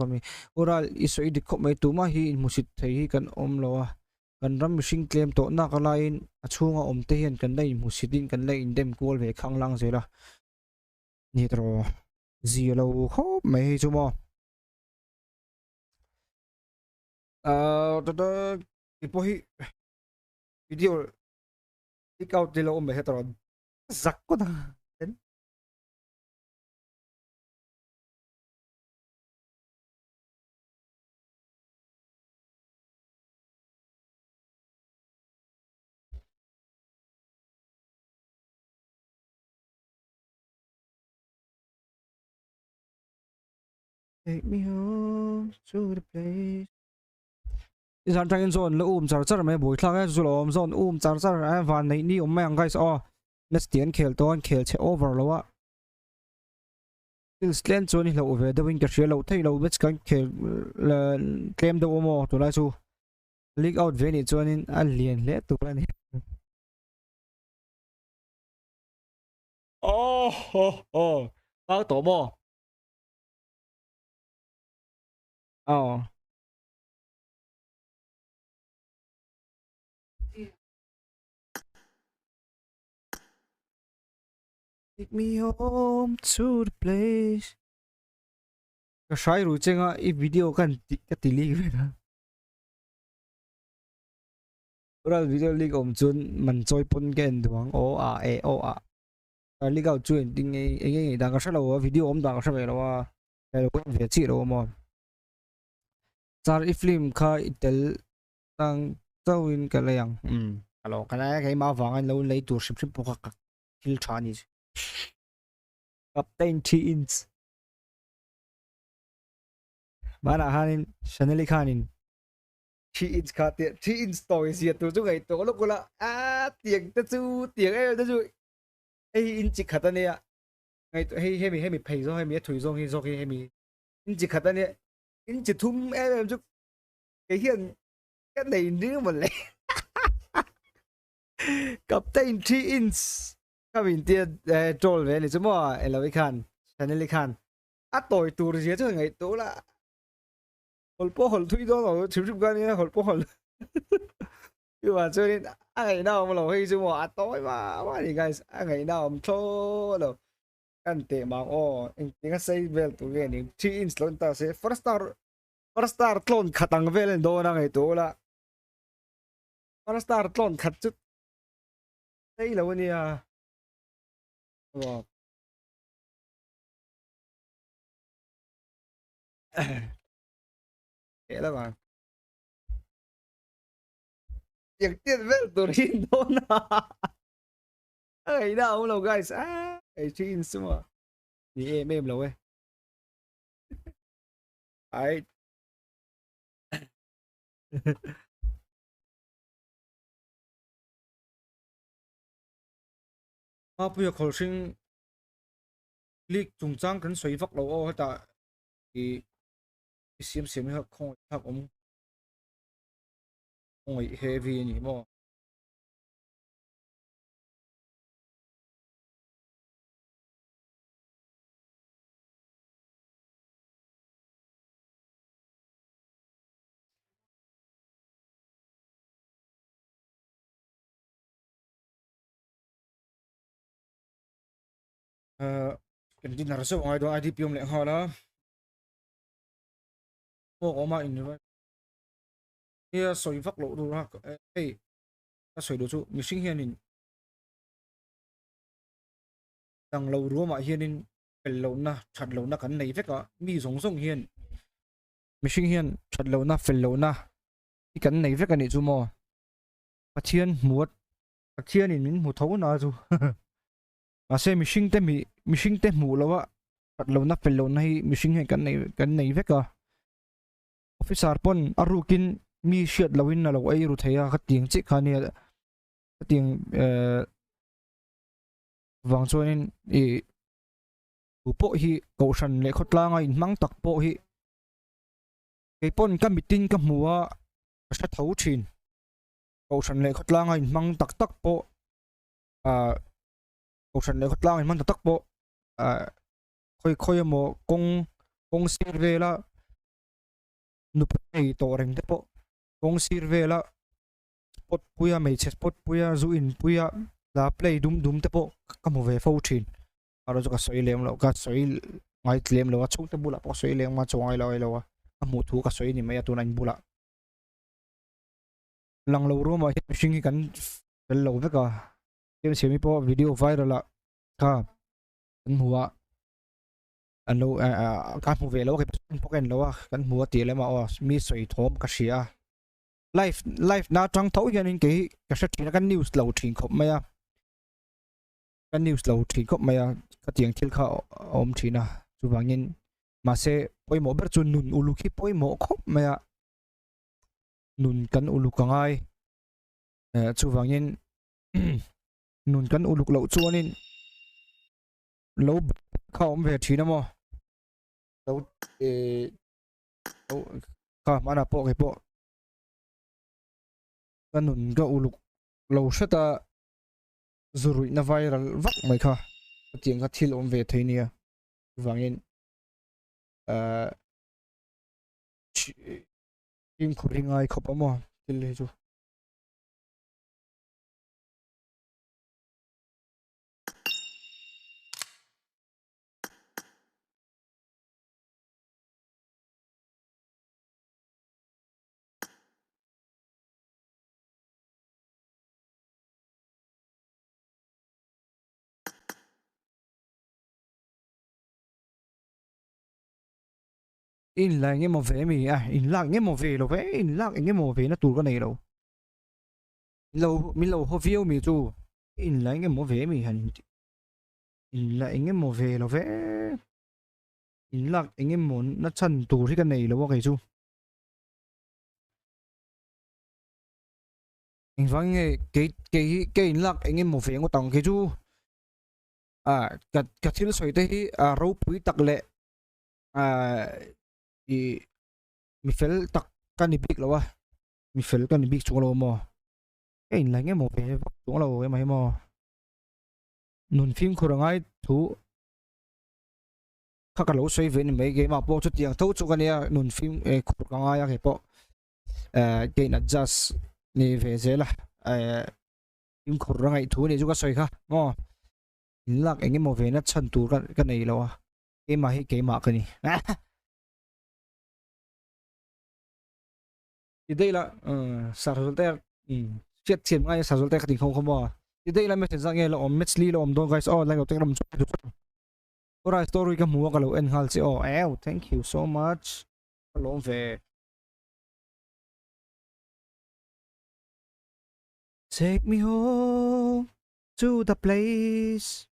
zawk ami. Ural i sawi dik khawp mai tumah hi inhmusit thei hi kan awm lo a, kan ram mihring tlem tawh nak alaiin a chhunga awm te hian kan la inhmusit in kan la indem kual ve khanglang zel a ni tawh zia lo khawp mai hei chu maw. Ahh keipawh hi video leak out te lo awm ve hret a zak kawt ang. Take me home to the place. Izan tangin zawn la um char char mai bui thlak e chu lo awm zawn um char char e van nei ni awm mai ang guys aw match ti an khel tawn khel che over lo a skills tlem chuan i hloh ve deuhin ka hria loh theih lo match kan khel tlem deuh awm aw tunlai chu leak out ve nih chuanin a lian hle tur a ni. Oh ho ho kau tawh maw? Aw. Take me home to the place. Ka hrai ru chenga i video kan ti ka ti leak ve na. Ral video leak awm chuan man chawi pawn ka en duh ang o a e o a. Ka leak out chu engtin nge eng nge dan ka hre lo a video awm dan ka hre ve lo a. Ka lo en ve chiah lo a maw. Sir i film kha i tel tang chauhin ka lei ang. Umm ka lo ka lai a keimah avangin lo lei tur hrim hrim pawh kha ka thil tha a ni. Captain 3 inch Hmanah khanin Shaneli khanin 3 inch kha tia 3 inch tawi zia tur chu ngaihtuah lawk ula a tiang te chu tiang em te chu hei hi inch chi khat a nia ngaihtuah hei hemi hemi phei zawng hemi a thui zawng hi zawk hi hemi inch chi khat a nia inch chi thum em em chu kei hian ka nei ring mawle Captain 3 inch ka min tia troll ve ni chu maw elo i khan channel i khan a tawi tur zia chu ngaih tu la hol pawh hol thui dawn lo chhim chhim khan nia hol pawh hol chu vang chuanin a ngaihna awm lo hei chu maw a tawi ma ma ni guys a ngaihna awm tho lo kan teh mang aw engtinga sei vel tur nge ni 3 inch lo ni ta se first star first star tlawn khat ang vel a ni dawn a ngaihtuah ula first star tlawn khat chu sei lo a nia Keh lo ang. Tiang tian vel tur hi dawn a. A ngaihna a awm lo guys. A hei chu in sum a. Ni em em lo e. Ai. Mapuia khawlhring league chungchang kan sawi vak lo aw hetah ih i siam siam hi khawngaih thlak awm khawngaih heavy a ni maw. Ahh kan dinner zeuh angai dawn idp awm leh nghal a pawh awm a in nia sawi vak loh tur a hei ka sawi duh chu mihring hianin dang lo ruamah hianin fel lohna that lohna kan nei vek a mi zawng zawng hian mihring hian that lohna fel lohna hi kan nei vek a nih chu maw Pathian hmuat Pathianin min hmu tho na chu mahse mihring te mi mihring te hmuh loh a that lohna fel lohna hi mihring hian kan nei kan nei vek a officer pawn a rukin mi hriat lohin a lo ei ru thei a khatiang chiah kha nia khatiang ehh vang chuanin ih tu pawh hi kohhran leh khawtlanga inhmang tak pawh hi keipawn ka mitin ka hmu a ka hre tho thin kohhran leh khawtlanga inhmang tak tak pawh ah kohhran leh khawtlanga inhmang tak tak pawh ah khawi khawi emaw kawng kawng sir vela. Nupui nei tawh reng te pawh kawng sir vela spot puia hmeichhe spot puia zu in puia hla play dum dum te pawh ka hmu ve fo thin erawh chu ka sawi lem loh ka sawi ngai tlem lo a chhungte bulah pawh ka sawi lem a chuang ngai lo ngai lo a ka hmuh thu ka sawi ni mai a tuna in bulah lang lo ruamah hian mihring hi kan fel lo vek a siamsiami pawh video viral ah kha kan hmu a. An lo ka hmu ve lo a kei pawh ka en lo a kan hmu a tih lem a aw mi sawi thawm ka hria a live live na atang tho hianin kei hi ka hre thin a ka news lo thin khawp mai a ka news lo thin khawp mai a khatiang thil kha a awm thin a chuvangin mahse pawimawh ber chu nun uluk hi pawimawh khawp mai a nun kan uluk a ngai eh chuvangin nun kan uluk loh chuanin. Lo kha awm ve thin a maw lo eh lo kha hmanah pawh kei pawh ka nun ka uluk lo hret a zu ruihna viral vak mai kha hetiang kha thil awm ve thei nia chuvangin ahh fimkhur hi ngai khawp a maw thil hi chu. In la engemaw ve mi a in lak engemaw ve lo ve in lak engemaw ve na tur ka nei lo lo min lo haw viau mi chu. In la engemaw ve mi han in tih in la engemaw ve lo ve in lak engemaw na chhan tur hi ka nei lo a kei chu engvang nge kei kei hi kei in lak engemaw ve ngawt ang kei chu ah ka ka thil sawi te hi a ropui tak leh ah ih mi fel tak ka ni bik lo a mi fel ka ni bik chuang lo maw. Ka in la engemaw ve vak chuang lo emaw emaw nun fimkhur a ngai thu kha ka lo sawi ve ni mai keimah pawh chutiang tho chu ka nia nun fim eh khur ka ngai a kei pawh eh ka in adjust ni ve zel a eh fimkhur a ngaih thu a nih chu ka sawi kha maw in lak engemaw ve na chhan tur ka ka nei lo a keimah hi keimah ka ni. Ti daih la Sarzul te hriat thiam ngai Sarzul te ka ti kho kho maw ti daih la message zat nge la awm match li la awm dawn guys aw like lo tek ram chu Alright story ka hmu a ka lo en nghal che aw ew thank you so much ka lawm ve Take me home to the place.